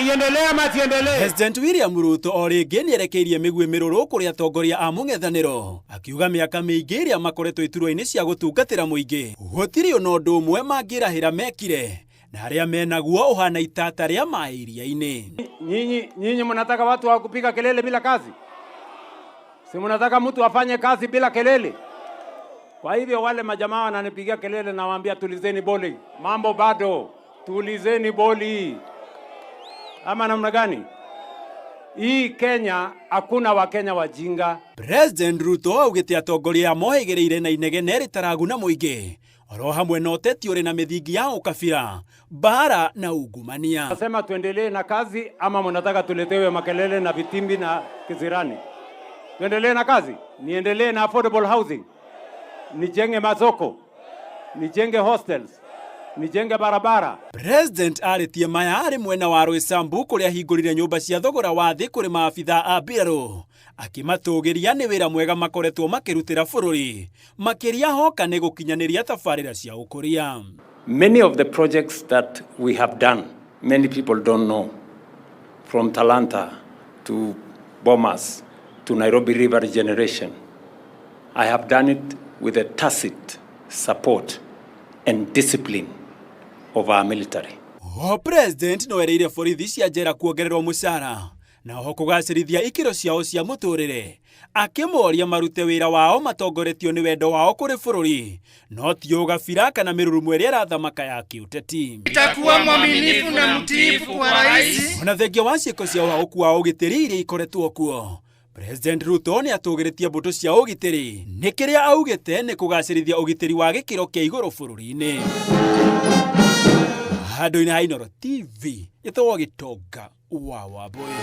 Iendelee ama isiendelee? President William Ruto o rĩngĩ nĩerekeirie mĩguĩ mĩrũrũ kũrĩ atongoria a mũng'ethanĩro akiuga mĩaka mĩingĩ ĩrĩa makoretwo iturwa-inĩ cia gũtungatĩra mũingĩ gũtirĩ ona ũndũ ũmwe mangĩrahĩra mekire na arĩa menaguo ũhana itata rĩa maĩ iria-inĩ. Nyinyi mnataka watu wa kupiga kelele bila kazi? Si mnataka mtu afanye kazi bila kelele? Kwa hivyo wale majamaa wananipigia kelele, nawaambia tulizeni boli, mambo bado, tulizeni boli. Ama namna gani? Hii Kenya hakuna Wakenya wajinga. President Ruto augĩte atongoria mohĩgĩrĩire na inegene rĩtaraguna mũingĩ oro hamwe na ũteti ũrĩ na mĩthingi ya ũkabira, mbara na ungumania. Nasema tuendelee na kazi ama mnataka tuletewe makelele na vitimbi na kisirani? Tuendelee na kazi, niendelee na affordable housing, nijenge masoko, nijenge hostels, nijenge barabara. President arĩtie maya arĩ mwena wa Roysambu kũrĩa ahingũrire nyũmba cia thogora wa thĩ kũrĩ maabitha a mbirarũ akĩmatũgĩria nĩ wĩra mwega makoretwo makĩrutĩra bũrũri makĩria hoka nĩ gũkinyanĩria tabarĩra cia ũkũria. Many of the projects that we have done, many people don't know. From Talanta to Bomas to Nairobi River regeneration. I have done it with the tacit support and discipline of our military. O president no erĩire borithi cia njera kuongererwo mũcara na oho kũgacĩrithia ikĩro ciao cia mũtũrĩre akĩmoria marute wĩra wao matongoretio nĩ wendo wao kũrĩ bũrũri no ti ũgabira kana mĩrurumo ĩrĩa ĩrathamaka ya kĩũteti. Nitakuwa mwaminifu na mtiifu kwa rais. Ona thengia wa ciĩko cia ũhagũku wa ũgitĩri iria ikoretwo kuo, President Ruto nĩ atũgĩrĩtie mbũtũ cia ũgitĩri nĩ kĩrĩa augĩte nĩ kũgacĩrithia ũgitĩri wa gĩkĩro kĩa igũrũ bũrũri-inĩ. Handũ-inĩ ha Inooro TV, ĩtagwo Gĩtonga wa Wambũi.